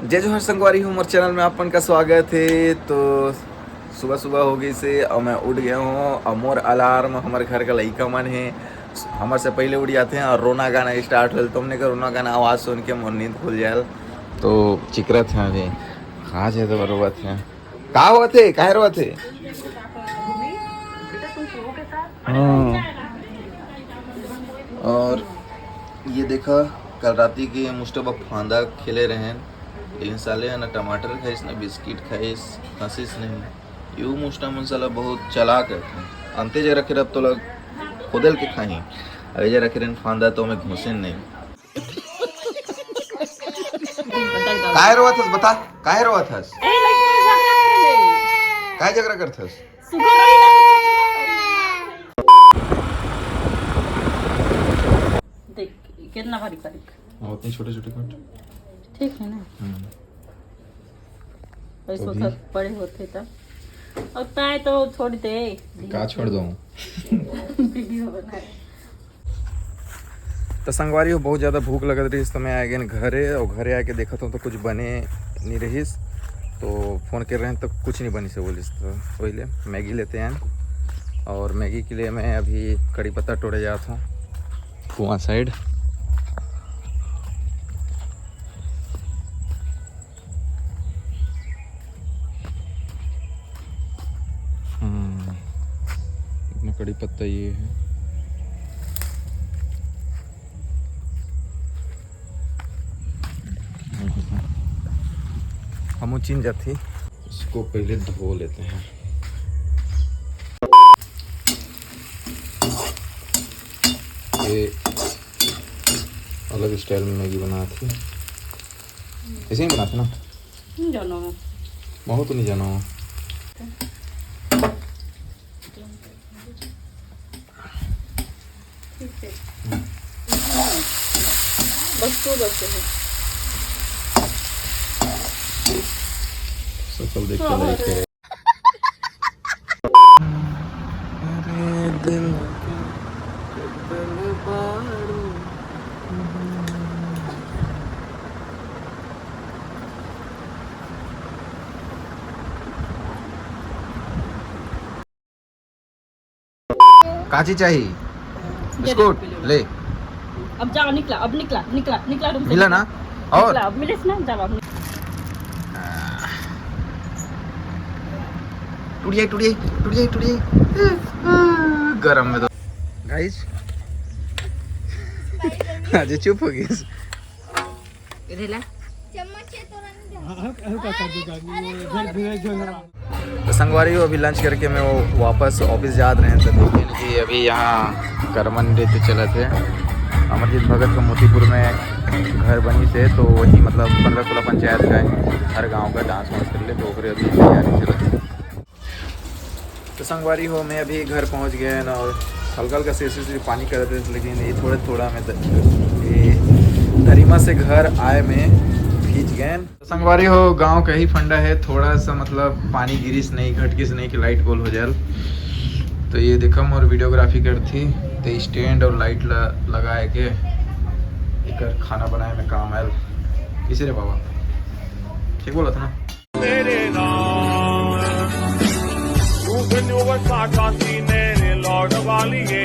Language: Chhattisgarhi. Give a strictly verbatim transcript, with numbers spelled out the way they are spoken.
जय जोहार संगवारी हो, मोर चैनल में आप मन का स्वागत हे। तो सुबह सुबह हो गइसे अउ मैं उठ गया हूँ। अउ मोर अलार्म हमर घर का लइका मन हे, हमर से पहले उठ जाते हैं अउ रोना गाना स्टार्ट होल। तुमने का रोना गाना आवाज सुन के मोर नींद खुल जाए। तो चिकरत है अभी, कहाँ जाए तो रोवत है, का होत हे, काहे रोवत हे? हाँ। और ये देखा, कल राती के मुस्टबा फांदा खेले रहेन, लेकिन साले ह ना टमाटर खाइस, ना बिस्किट खाइस, हंसिस नहीं। यू मुस्टा मन साला बहुत चालाक रथे। अंते जे रखे रह तो लग खोदल के खाही, अबे जे रखे रहन फांदा तो ओमे घुसेन नहीं। काहे रोवत हस? बता, काहे रोवत हस? ए, लड़की झगड़ा कर ले। काहे झगड़ा करत हस? सुगर रही ना तो देख, कितना बारीक बारीक। हाँ, उतने छोटे छोटे कट। ठीक है ना? हम्म। वैसे तो भी वक्त बड़े होते तब। अब ताए तो छोड़ दे। का छोड़ दूँ? वीडियो बनाए। तो संगवारी हो, बहुत ज़्यादा भूख लगत रहिस, तो मैं आ गेन घरे, और घरे आके देखत हूँ तो कुछ बने नहीं रहिस। तो फोन कर रहे हैं तो कुछ नहीं बनिस हे बोलिस, तो वही ले मैगी लेते हैं। और मैगी के लिए मैं अभी कड़ी पत्ता टोड़े जात हूँ कुआं साइड। हम्म, इतना कड़ी पत्ता ये है। हम चिन जाती। इसको पहले धो लेते हैं। ये अलग स्टाइल में मैगी बनात हे। ऐसे ही बनात हे ना? नहीं जाना हूँ। बहुत नहीं जाना हूँ। ठीक है। बस तू बस है। सकल देख के हाँ, लाइक है। अरे दिल के दिल बारू। काची चाहिए? बिस्कुट ले। अब जा, निकला, अब निकला, निकला, निकला room से, मिला निकला। ना? और? निकला, अब मिले ना, जा, अब। टूट जाए, टूट जाए, टूट जाए, टूट जाए। गरम में तो। गाइस, आज चुप हो गई। इधर ला। तो संगवारी हो, अभी लंच करके मैं वो वापस ऑफिस जात रहे हैं, तो देखें कि अभी यहाँ करमन नृत्य चलत हे। अमरजीत भगत का मोतीपुर में घर बनिस हे, तो वही मतलब पंद्रह सोलह पंचायत का है, हर गांव का डांस वांस कर ले, तो ओकरे अभी तैयारी चलत हे। तो संगवारी हो, मैं अभी घर पहुंच गए हैं और हल्का हल्का से, से, से पानी करत हे, लेकिन ये थोड़ा थोड़ा में द-, ये दरिमा से घर आए में भीज गए। तो संगवारी हो, गांव का ही फंडा है, थोड़ा सा मतलब पानी गिरिस नहीं, घटकिस नहीं कि लाइट गोल हो जाए। तो ये देखम और वीडियोग्राफी करती, तो स्टैंड और लाइट ल-, लगाए के एकर खाना बनाए में काम आयल। किसे रे बाबा, ठीक बोला था ना? तेरे नाल तू गंजू वसा चांदी मेरे लौट वाली है।